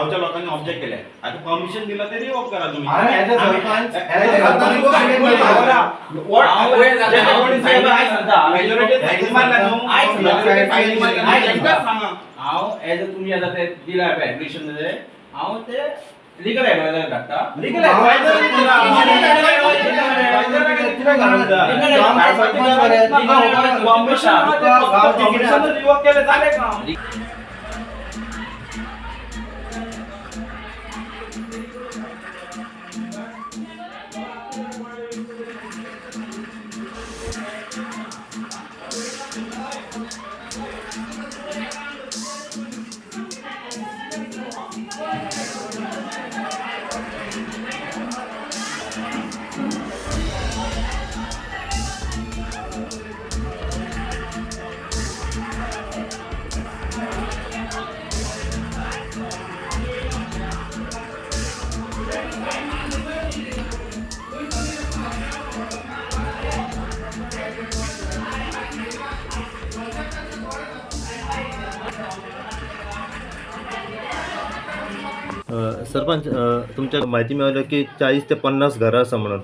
गावच्या लोकांनी ऑब्जेक्ट केले. आता परमिशन दिलं ते रिवोक करा तुम्ही. अरे, as a sarpanch, as a sarpanch, हांव एज अ तुमी आतां ते दिला पळय एप्लिकेशन ते हांव ते लिगल एडवायजर धाडटा. रिवोक केले जाले काम. सरपंच, तुमच्या म्हायती मेळ्ळी की 40 ते 50 घरां आसा म्हणून.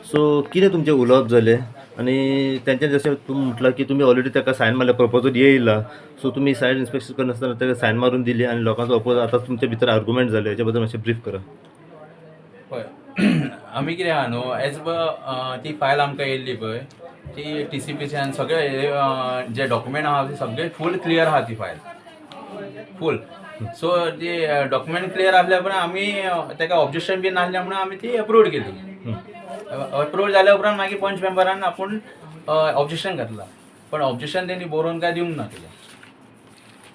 सो कितें तुमचें उलोवप जालें आनी तेंचे जशें तुमी म्हटलां की तुमी ऑलरेडी ताका सायन मारल्या, प्रपोजल येयला, सो तुमी सायड इन्स्पेक्शन करनासतना ताका सायन मारून दिली आनी लोकांचो अपोज, आतां तुमचे भितर आर्गुमेंट जाले, हेच्या बद्दल मातशें ब्रीफ करा. पळय, आमी कितें आहा न्हू, एज ती फायल आमकां येयल्ली पळय, ती टी सी पीच्यान सगळे जे डॉक्युमेंट आहा ते सगळे फूल क्लियर आहा, ती फायल फूल. सो ती डॉक्युमेंट क्लियर आसल्या उपरांत आमी ताका ऑब्जेक्शन बी नासल्या म्हणून आमी ती अप्रूव्ड केली. अप्रूव जाल्या उपरांत मागीर पंच मेंबरान आपूण ऑब्जेक्शन घातला, पण ऑब्जेक्शन तेणी बरोवन काय दिवंक ना कितें.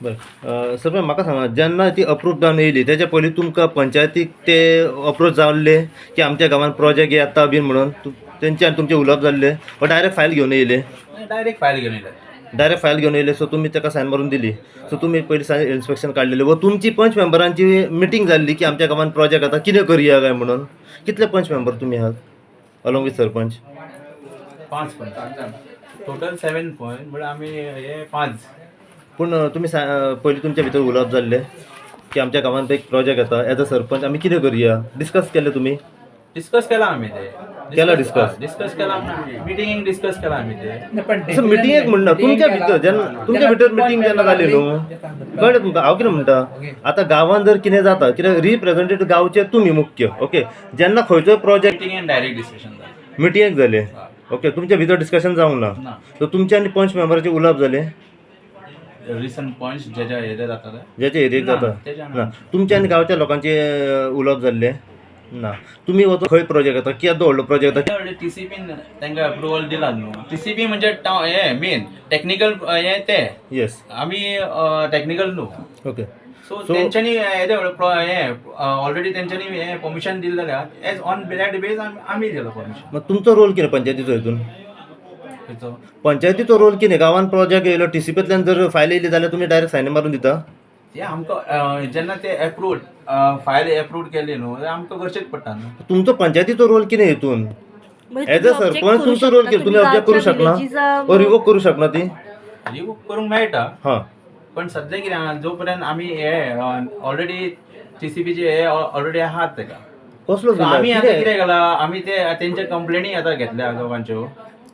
बरें, सरपंच, म्हाका सांगा, जेन्ना ती अप्रूव जावन येयली तेच्या पयलीं तुमकां पंचायतीक ते अप्रोच जाल्ले की आमच्या गांवान प्रोजेक्ट येता बीन म्हणून तेंचे आनी तुमचें उलोवप जाल्लें वा डायरेक्ट फायल घेवन येयले? डायरेक्ट फायल घेवन येयले. डायरेक्ट फायल घेवन येयले. सो तुमी ताका सायन मारून दिली. सो तुमी पयलीं सायन इन्स्पेक्शन काडलेलें व तुमची पंच मेंबरांची मिटींग जाल्ली की आमच्या गांवान प्रोजेक्ट आतां कितें करया काय म्हणून? कितले पंच मेंबर तुमी आहात अलॉंग विथ सरपंच? पांच पंच, टोटल 7 पंच, म्हळ्यार आमी हे 5. पूण तुमी पयलीं तुमच्या भितर उलोवप जाल्लें की आमच्या गांवान एक प्रोजेक्ट येता, एज अ सरपंच आमी कितें करया, डिस्कस केलें तुमी? डिस्कस केला आमी ते. केला discuss? डिस्कस केला, मिटिंगेक डिस्कस केला आमी ते. असं मिटिंगेक म्हणना, तुमच्या भितर जेन्ना, तुमच्या भितर मिटींग जेन्ना जाली न्हू, कळ्ळें तुमकां हांव कितें म्हणटा? आतां गांवान जर कितें जाता, कित्याक रिप्रेझेंटेटिव्ह गांवचे तुमी मुख्य, ओके, जेन्ना खंयचोय प्रोजेक्ट मिटिंगेन डायरेक्ट डिस्कशन जालें. मिटिंगेक जालें, ओके, तुमच्या भितर डिस्कशन जावंक ना? ना. सो तुमचे आनी पंच मेंबराचें उलोवप जालें? रिसंट पॉयंट्स जेच्या हेजे जाताले ज्याच्या एरियेक ना, जाता? तेज्या ना. तुमच्या आनी गांवच्या लोकांचें उलोवप जाल्लें ना? तुमी वचून खंय प्रोजेक्ट येता, केदो व्हडलो प्रोजेक्ट येता? टी सी पीन तांकां अप्रुवल दिला न्हू. टी सी पी म्हणजे हे मेन टॅक्निकल हे ते. आमी टॅक्निकल न्हू. ओके. सो तेंच्यांनी येदे हे ऑलरेडी तेंच्यांनी हे परमिशन दिल्लें आहा, एज ऑन that base आमी दिलो परमिशन. मग तुमचो रोल कितें पंचायतीचो हितून? पंचायतीचो रोल कितें? गांवान प्रोजेक्ट येयलो, टी सी पींतल्यान जर फायल येयली जाल्यार तुमी डायरेक्ट सायन मारून दिता? ते आमकां जेन्ना ते एप्रूव्ड फायल एप्रूव्ड केली न्हू जाल्यार आमकां करचेच पडटा न्हू. तुमचो पंचायतीचो रोल कितें हितून? म्हणजे एज अ तुम्ही object sarpanch करू तुमचो रोल शकता, कितें? तुमी ऑब्जेक्ट करू गावच्या शकना villages वो रिवोक करू शकना ती? रिवोक करूंक मेळटा. हां. पण सद्या कितें आहा, जो पर्यंत आमी हे ऑलरेडी टी सी पीचे हे ऑलरेडी आहात तेका. कसलो So आमी bill? आतां कितें केलां, आमी ते तेंच्या कंप्लेनी आतां घेतल्या लोकांच्यो.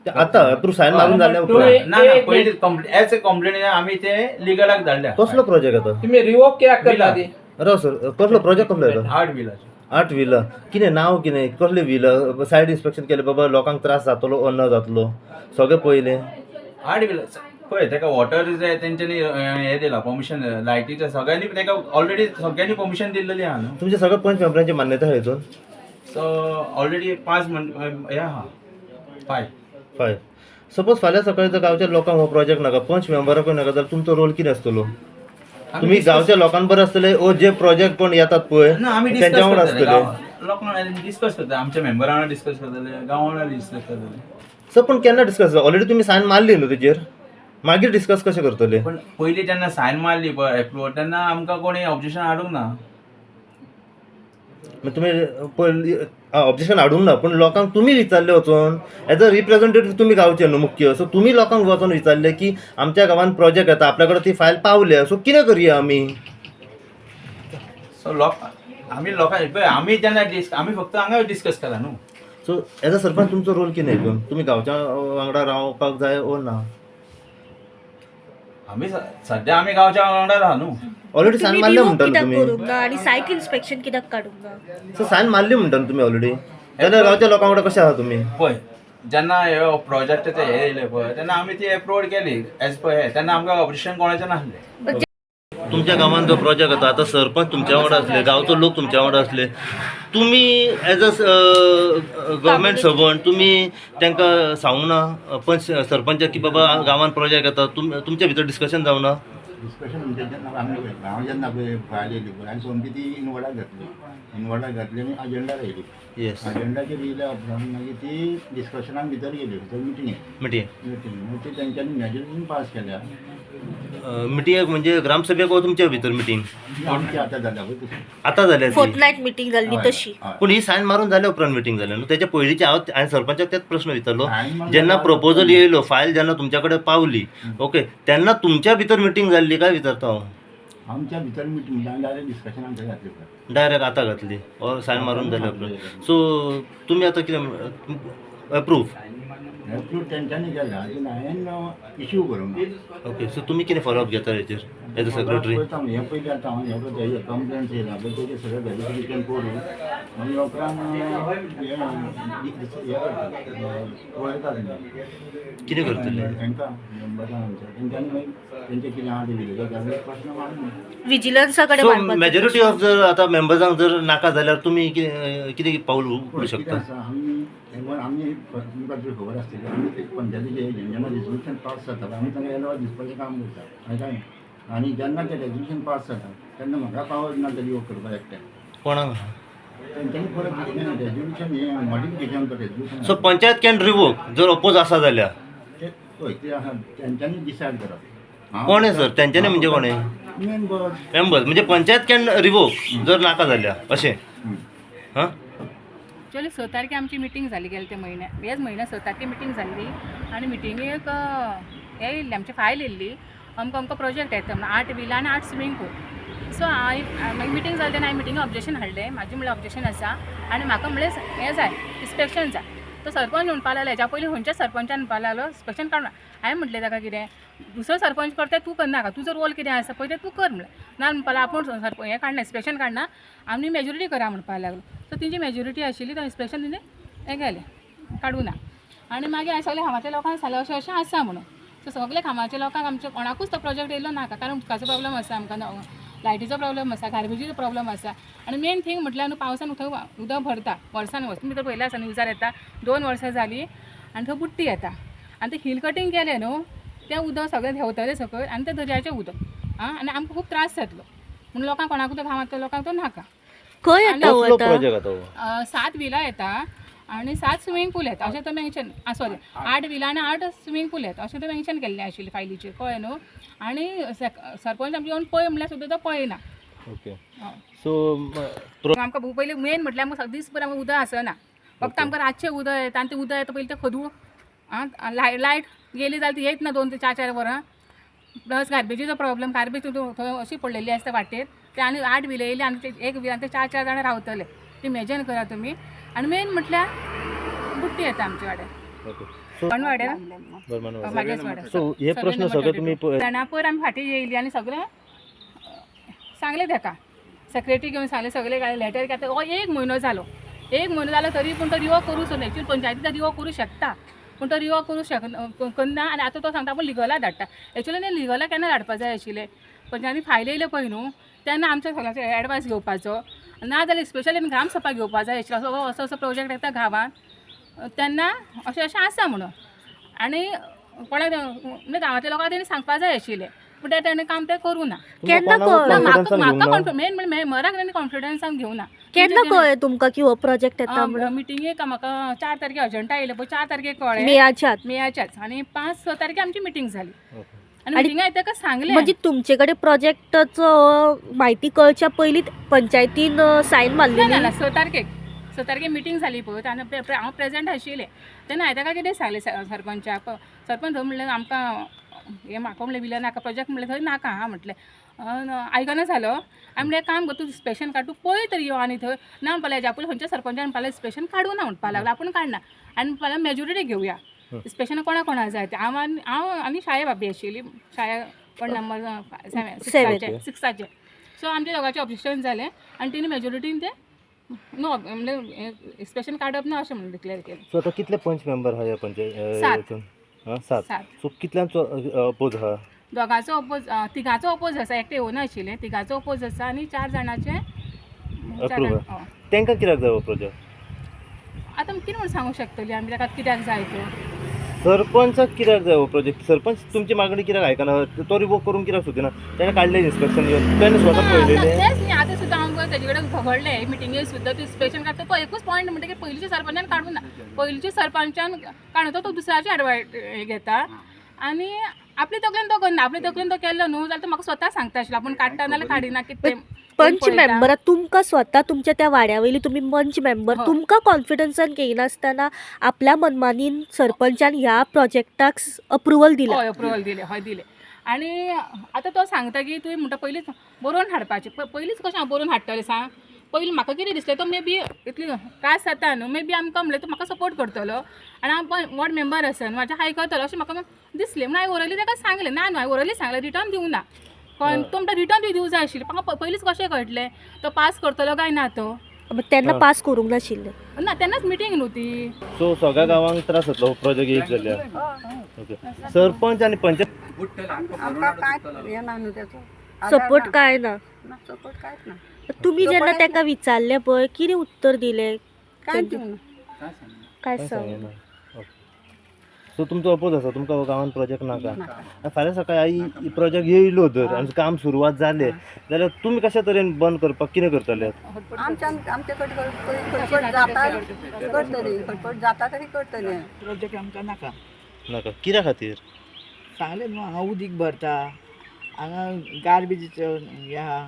आतां अप्रूव सायन मारून जाल्या उपरांत? ना ना, पयलीं एज ए कंप्लेनी आमी ते लिगलाक धाडल्या. कसलो प्रोजेक्ट येता? तुम्ही रिवोक कित्याक करता ती? राव सर, कसलो प्रोजेक्ट कसलो येता? 8 बिलाचे. 8 विला. कितें नांव, कितें, कसले विला? सायड इन्स्पेक्शन केलें बाबा, लोकांक त्रास जातलो ओ ना जातलो, सगळें पळयलें? 8 विला पळय, तेका वॉटर तेंच्यांनी हे दिला परमिशन, लायटीचे सगळ्यांनी तेका ऑलरेडी सगळ्यांनी परमिशन दिल्लेली आहा न्हू. तुमच्या सगळ्या पंच मेंबरांची मान्यता आहा हितून? सो ऑलरेडी 5 म्हण हे आहा, 5. 5. सपोज फाल्यां सकाळीं जर गांवच्या लोकांक हो प्रोजेक्ट नाका, पंच मेंबराकूय नाका जाल्यार तुमचो रोल कितें आसतलो? तुमी गांवच्या लोकां बरोबर आसतले ओ जे प्रोजेक्ट कोण येतात पळय ना, आमी तेंच्या डिस्कस वांगडा करतले. आसतले? लोकांक डिस्कस करतले, आमच्या मेंबरां वांगडा डिस्कस करतले, गांवा वांगडा डिस्कस करतले. सर, पूण केन्ना डिस्कस? ऑलरेडी तुमी सायन मारली न्हू तेजेर, मागीर डिस्कस कशें करतले? पण पयलीं जेन्ना सायन मारली पळय एप्रुवल, तेन्ना आमकां कोणी ऑब्जेक्शन हाडूंक ना. मागीर तुमी पयलीं ऑब्जेक्शन हाडूंक ना, पूण लोकांक तुमी विचारले वचोन? एज अ रिप्रेझेंटेटिव्ह तुमी गांवचे न्हू मुख्य, सो तुमी लोकांक वचोन विचारले की आमच्या गांवान प्रोजेक्ट येता, आपल्या कडेन ती फायल पावल्या, सो कितें करया आमी? सो लोक आमी लोकांक पळय आमी जेन्ना आमी फक्त हांगा डिस्कस केला न्हू. सो एज अ सरपंच तुमचो रोल कितें हितून? तुमी गांवच्या वांगडा रावपाक जाय ओ ना? आमी सद्या आमी गांवच्या वांगडा आहा न्हू. ऑलरेडी सायन तुम्ही मारले रिवोक म्हणटा न्हू कित्याक तुमी. करूंक ना आनी सायट इन्स्पेक्शन कित्याक काडूंक ना? सो सायन मारली म्हणटा न्हू तुमी ऑलरेडी, जाल्यार गांवच्या लोकां वांगडा कशें आहा तुमी? पळय जेन्ना हे प्रोजेक्टाचे हे येयले पळय तेन्ना आमी ती एप्रूवड केली एज पर हे, तेन्ना आमकां ऑब्जेक्शन कोणाचें नासलें. तुमच्या गांवांत जो प्रोजेक्ट जाता, आतां सरपंच तुमच्या वांगडा आसले, गांवचो लोक तुमच्या वांगडा आसले, तुमी एज अ गव्हर्मेंट सर्वंट तुमी तांकां सांगूंक ना पंच सरपंचाक की बाबा गांवांत प्रोजेक्ट येता? तुमच्या भितर डिस्कशन जावना? डिस्कशन म्हणजे जेन्ना आमी हांव जेन्ना पळय फायल येयली पळय आनी सोमती ती इनवॉर्डाक घातली, इनवॉर्डाक घातली आनी अजेंडार येयली. येस. अजेंडाचेर येयल्या उपरांत मागीर ती डिस्कशनाक भितर गेली, भितर मिटिंगेक. मिटींग. मिटींग मागीर ती तेंच्यांनी मेजोरिटीन पास केल्या. मिटिंगेक म्हणजे ग्रामसभेक वो तुमच्या भितर मिटींग? ती आमची आतां जाल्या पळय तशी. आतां जाल्या ती? फोर्टनायट मिटींग जाल्ली हय, तशी. हय. पूण ही सायन मारून जाल्या उपरांत मिटींग जाल्या न्हू? तेच्या पयलींचे हांव हांवें सरपंचाक तेच प्रश्न विचारलो, सायन मारून जेन्ना जाल्या प्रपोजल येयलो, फायल जेन्ना तुमच्या कडेन पावली, ओके, तेन्ना तुमच्या भितर मिटींग जाल्ली काय विचारता हांव? आमच्या भितर मिटींग डायरेक्ट डिस्कशन आमच्या घातली पळय. डायरेक्ट आतां घातली ऑर सायन मारून जाल्या उपरांत. सो तुमी आतां कितें एप्रूव? एप्रूव तेंच्यांनी केल्या, अजून हांवें इश्यू करूंक ना. ओके, सो तुमी कितें फॉलोअप घेता हेचेर एज अ सेक्रेटरी? पळयता हांव, हें पयलीं आतां हांव हें पळय कंप्लेंट्स येयला पळय तेजें सगळें व्हेरिफिकेशन करून मागीर उपरांत हें हें करता, पळयता तेंकां. कितें करतले? तेंकां मेंबरां आमच्या तेंच्यांनी मागीर तेंचें कितें आहा तें विलेजा प्रश्न मांडून. विजिलन्सा कडेन सो मांडपाचो. मेजॉरिटी ऑफ जर आतां मेंबर्सांक जर नाका जाल्यार तुमी कितें कितें पावल उखलूं कितें शकता? आसा, आमी इवन आमी तुमकां जर खबर आसतली, आमी ते पंचायतीचे जेन्ना रेजोल्युशन पास जाता आमी तांकां एलॉ दिवपाचें काम करता, कळटा न्ही? आनी जेन्ना तें रेजोल्युशन पास जाता तेन्ना म्हाका पावर ना तें रिवोक करपाक एकट्याक. कोणाक? तेंच्यांनी परत रेजोल्युशन हें modification resolution. So panchayat can revoke जर अपोज आसा जाल्यार? ते पळय ते आसा तेंच्यांनी डिसायड करप. कोण आहे सर? तेंच्यांनी म्हणजे कोण आहे? मेंबर्स. मेंबर्स म्हणजे पंचायत can revoke जर नाका जाल्यार अशें? हां. एक्चुअली 6 तारखे आमची मिटींग जाली गेले ते म्हयन्या, हेच म्हयन्या 6 तारखे मिटींग जाल्ली आनी मिटिंगेक हें येयल्लें, आमची फायल येयल्ली, अमको अमको प्रोजेक्ट येता म्हणून, 8 विला आनी 8 स्विमींग पूल. सो हांवें मागीर मिटींग जाली तेन्ना हांवें मिटिंगे ऑब्जेक्शन हाडलें. म्हाजें म्हणल्यार ऑब्जेक्शन आसा आनी म्हाका म्हणलें हें जाय, इन्स्पेक्शन जाय. तो सरपंच म्हणपाक लागलो, हेज्या पयलीं खंयच्या सरपंचान म्हणपाक लागलो इन्स्पेक्शन काडून. हांवें म्हटलें ताका कितें दुसरो सरपंच करता तूं करनाका, तुजो रोल कितें आसा पळय तें तूं कर म्हणलें. ना म्हणपाक लागलो आपूण सरपंच हें काडना, इन्स्पेक्शन काडना, आमी मेजोरिटी करा म्हणपाक लागलो. सो तेंची मेजोरिटी आशिल्ली तो इन्स्पेक्शन तेणें हें केलें, काडूं ना. आनी मागीर हांवें सगळ्या गांवांतल्या लोकांक सांगलें अशें अशें आसा म्हणून. सो सगल्या गांवाच्या लोकांक आमच्या कोणाकूच तो प्रोजेक्ट येयलो नाका, कारण उदकाचो प्रोब्लम आसा आमकां, लायटीचो प्रोब्लम आसा, गार्बेजीचो प्रोब्लम आसा. आनी मेन थींग म्हटल्यार न्हू पावसान थंय उदक भरता वर्सान वर्स, तुमी तर पळयलें आसा न्यूजार येता, 2 वर्सां जालीं आनी थंय बुडटी येता. आनी तें हिल कटींग केलें न्हू तें उदक सगळें देंवतलें सकयल आनी तें दर्याचें उदक आं, आनी आमकां खूब त्रास जातलो म्हणून लोकांक कोणाकूच तो गांवांतल्या लोकांक तो नाका. खंय येता हो कसलो आतां? प्रोजेक्ट आतां हो? 7 विला येता आनी 7 स्विमींग पूल येता अशें तो मेन्शन, सॉरी 8 विला आनी 8 स्विमींग पूल येता अशें तो मेन्शन केल्लें आशिल्लें फायलीचेर, कळ्ळें न्हू. आनी सरपंच आमचे येवन पळय म्हणल्यार सुद्दां तो पळयना. ओके. हय. सो आमकां पयलीं मेन म्हटल्यार आमकां दीसभर आमकां उदक आसना, फक्त आमकां रातचें उदक येता आनी तें उदक येता पयलीं तें खदूळ आं, लायट गेली जाल्यार ती येत ना 2 ते 4-4 वरां. प्लस गार्बेजीचो प्रॉब्लम, गार्बेज थंय अशी पडलेली आसता वाटेर ते. आनी 8 विले येयले आनी ते एक विलान ते 4-4 जाणां रावतले, ती इमेजन करा तुमी. आनी मेन म्हटल्यार बुडटी येता आमच्या वाड्यार. ओके, सो कोण वाड्यार? बरं. म्हाज्याच वाड्यार. सो हे प्रश्न सगळे तुमी जाणापर आमी फाटीं येयली आनी सगळें सांगलें ताका, सेक्रेटरी घेवन सांगलें सगळें काडलें लेटर. आतां हो 1 म्हयनो जालो, 1 म्हयनो जालो तरी पूण तो रिवॉक करूं सोदना. एक्चुअली पंचायती तो रिवॉक करूं शकता पूण तो रिवॉक करूं करना. आनी आतां तो सांगता आपूण लिगला धाडटा. एक्चुअली तें लिगला केन्ना धाडपा जाय आशिल्लें, पंचायती फायल येयल्यो पळय न्हू तेन्ना आमच्या सगळ्यांचो एडवायस घेवपाचो, ना जाल्यार स्पेशली आमी ग्रामसभा घेवपा जाय आशिल्लो. असो असो असो प्रोजेक्ट येता गांवांत तेन्ना अशें अशें आसा म्हणून, आनी कोणाक म्हणजे गांवांतल्या लोकांक तेणी सांगपा जाय आशिल्लें, पूण तें तेणें काम तें करूं ना. केन्ना ना कळ्ळें? म्हाका म्हाका मेन म्हणजे मेंबराक तेणी कॉन्फिडन्सान घेवना. केन्ना कळ्ळें तुमकां की हो प्रोजेक्ट येता म्हणून? मिटिंगेक म्हाका 4 तारखे अजंटा येयलें पळय, 4 तारखेक कळ्ळें मेयाच्यात? मेयाच्याच. आनी 5-6 तारखे आमची मिटींग जाली आनी आनी मिटिंगा ताका सांगलें. म्हणजे तुमचे कडेन प्रोजेक्टाचो म्हायती कळच्या पयलींच पंचायतीन सायन ना मारलेली? ना ना, 6 तारखेक, 6 तारखेक मिटींग जाली पळय तेन्ना हांव प्रेजेंट आशिल्लें तेन्ना हांवें ताका कितें सांगलें सरपंचाक, सरपंच म्हणलें आमकां हें म्हाका म्हणलें विला नाका प्रोजेक्ट म्हणलें थंय नाका हा म्हटलें. आयकना जालो. हांवें म्हणलें काम कर, तूं इन्स्पेक्शन काड, तूं पळय तरी यो आनी थंय ना म्हणपाक लागलो. हेज्या पयलीं खंयच्या सरपंचान म्हणपाक लागलें इन्स्पेक्शन काडूं ना म्हणपाक लागलो, आपूण काडना. आनी म्हणपाक लागलो मेजोरिटी घेवया, इन्स्पेक्शन कोणा कोणा जाय तें. हांव आनी हांव आनी शाया भाभी आशिल्ली, शाया वॉर्ड नंबर 7 सिक्साचे. सो आमच्या दोगांचें ऑब्जेक्शन जालें आनी तेणी मेजोरिटीन तें नो म्हणलें इन्स्पेक्शन काडप ना अशें म्हणून डिक्लेअर केलें. सो आतां कितले पंच मेंबर आहा ह्या पंचायत सात. हितून? आं, सात. सात. सो कितल्यांचो अपोज आहा? दोगांचो अपोज, तिगांचो अपोज आसा, एकटे येवना आशिल्लें, तिगांचो अपोज आसा आनी 4 जाणांचे Approve. तांकां कित्याक जाय हो प्रोजेक्ट? आतां कितें म्हूण सांगूंक शकतली आमी ताका कित्याक जाय तो? सरपंचाक कित्याक जाय हो प्रोजेक्ट? सरपंच तुमची मागणी कित्याक आयकना? तो रिवोक करूंक कित्याक सोदिना? ताणें काडलें इन्स्पेक्शन येवन, ताणें स्वता पळयलेलें. तेंच न्ही, आतां सुद्दां आमकां तेजे कडेन झगडलें मिटिंगेक सुद्दां, ते इन्स्पेक्शन काडटा तो एकूच पॉयंट म्हणटा की पयलींच्या सरपंचान काडूं ना, पयलींच्या सरपंचान काडून तो दुसऱ्याचे एडवायट घेता आनी आपले तकलेन तो करना. आपले तकलेन तो केल्लो न्हू जाल्यार तो म्हाका स्वता सांगता आशिल्लो आपूण काडटा नाल्यार काडिना कितें. पंच मेंबरां तुमकां स्वता तुमच्या त्या वाड्या वयली तुमी पंच मेंबर, हय. तुमकां कॉन्फिडन्सान घेयनासतना आपल्या मनमानीन सरपंचान ह्या प्रोजेक्टाक अप्रुवल दिला. हय, अप्रुवल दिलें, हय दिलें. आनी आतां तो सांगता की तुवें म्हणटा पयलींच बरोवन हाडपाचें. पयलींच कशें हांव बरोवन हाडटलें सांग? पयलीं म्हाका कितें दिसलें, तो मे बी इतली त्रास जाता न्हू, मे बी आमकां म्हणलें तो म्हाका सपोर्ट करतलो आनी हांव पण वॉर्ड मेंबर आसा न्हू, म्हाजें आयकतलो अशें म्हाका दिसलें म्हणून हांवें ओरली ताका सांगलें. ना न्हू, हांवें ओरली सांगलें, रिटर्न दिवं ना. कळ्ळें? तो म्हणटा रिटर्न बी दिवं जाय आशिल्लें. म्हाका पयलींच कशें कळटलें तो पास करतलो काय ना तो? तेन्ना हा. पास करूंक नाशिल्लें. ना, तेन्नाच मिटींग न्हू ती. सो सगळ्या गांवांक त्रास जातलो हो प्रोजेक्ट येयत जाल्यार? ओके, सरपंच आनी पंचायत आमकां कांयच हें ना न्हू तेचो सपोर्ट काय ना? ना, सपोर्ट कांयच ना. तुमी जेन्ना सपोर्ट ताका विचारलें पळय, कितें उत्तर दिलें? कांयच दिवना. काय काय सांग? सांगना. सो तुमचो अपोज आसा, तुमकां हो गांवान प्रोजेक्ट नाका. आनी फाल्यां सकाळी आई प्रोजेक्ट येयलो जर आनी काम सुरवात जालें जाल्यार तुमी कशा तरेन बंद करपाक कितें करतले? आमच्यान आमचे कडेन खटपट जाता करतली, खटपट जाता तरी करतली. प्रोजेक्ट आमकां नाका. नाका कित्या खातीर? सांगलें न्हू, हांगा उदीक भरता, हांगा गार्बेजीचो हें आहा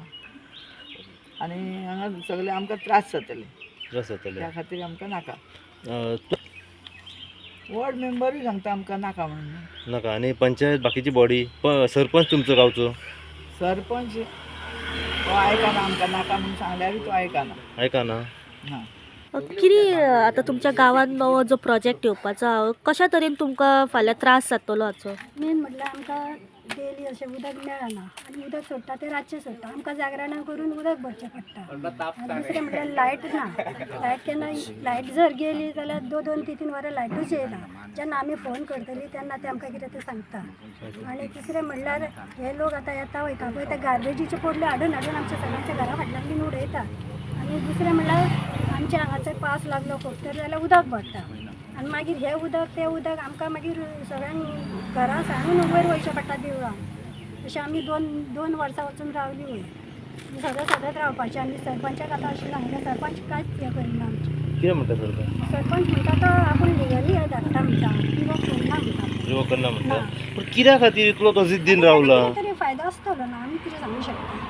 आनी हांगा सगळे आमकां त्रास जातले, त्रास जातले, त्या खातीर आमकां नाका. तू- वॉर्ड मेंबरूय सांगता आमकां नाका म्हणून. नाका. आनी पंचायत बाकीची बॉडी, सरपंच तुमचो गांवचो? सरपंच तो आयकना, आमकां नाका म्हणून सांगल्यारूय तो आयकना. आयकना? ना. कितें आतां तुमच्या गांवांत नवो जो प्रोजेक्ट येवपाचो आहा, कशा तरेन तुमकां फाल्यां त्रास जातलो हाचो? मेन म्हटल्यार आमकां डेली अशें उदक मेळना आनी उदक सोडटा तें रातचें सोडटा, आमकां जागरणां करून उदक भरचें पडटा. आनी दुसरें म्हटल्यार लायट ना, लायट केन्ना लायट जर गेली जाल्यार 2 2 3 3 वरां लायटूच येयना. जेन्ना आमी फोन करतली तेन्ना ते आमकां कितें तें सांगता. आनी तिसरें म्हणल्यार हे लोक आतां येता वयता पळय ते गार्बेजीच्यो पोटल्यो हाडून हाडून आमच्या सगळ्यांच्या घरा फाटल्यान बीन उडयता. आनी दुसरें म्हणल्यार आमच्या हांगासर पावस लागलो खूब तर जाल्यार उदक भरता आनी मागीर हें उदक तें उदक आमकां मागीर सगळ्यांक घरां सांडून वयर वयचें पडटा देवळां. अशें आमी 2 वर्सां वचून रावली वयर सगळें सगळेंच रावपाचें. आनी सरपंचाक आतां अशें सांगलें, सरपंच कांयच हें करिना आमचें. कितें म्हणटा सरपंच? सरपंच म्हणटा तो आपूण लिगली हें धाडटा म्हणटा, रिवोक करना म्हणटा. रिवोक करना म्हणटा? ना. पूण कित्या खातीर इतलो तो जिद्दीन रावला? कितें तरी फायदो आसतलो ना, आमी कितें सांगूं शकता?